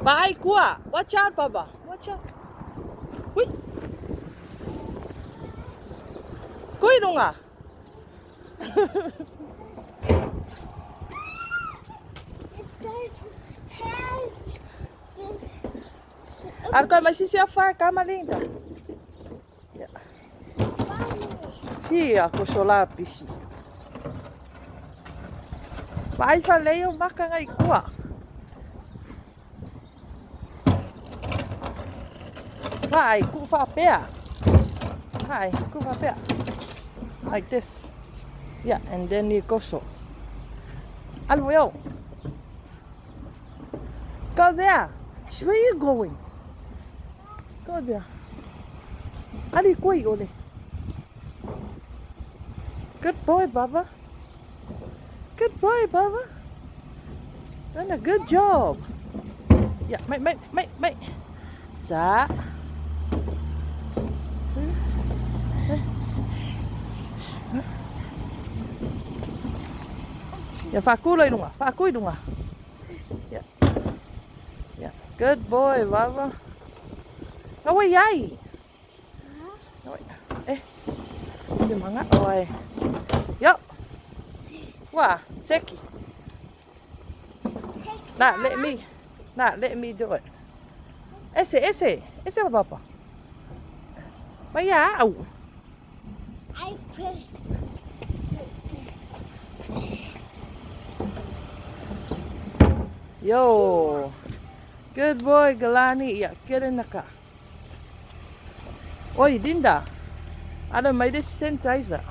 Vaai kua. Watch out, Baba. Watch out. Hui. Kui runga. Arko mai sisi afa kama linda. Fia ko sola pisi. Vaai fa lei o maka ngai kua. Vai, ku whapea. Hai, ku whapea. Like this. Yeah, and then you go so. Alu yo. Go there. Where you going? Go there. Ali koi ole. Good boy, Baba. Good boy, Baba. Done a good job. Yeah, mate, mate, mate, mate. За. Ya, whakū i runga. Whakū i runga. Yeah. Yeah. Good boy, Baba. Ngawai ai. Ngawai. Eh. Te manga oe. Yo. Wa, seki. Nah, let me. Nah, let me do it. Ese, ese. Ese papa. Mai au. I press. Yo. Good boy, Galani. Yeah, get in the car. Oi, Dinda. Ada mai this sanitizer.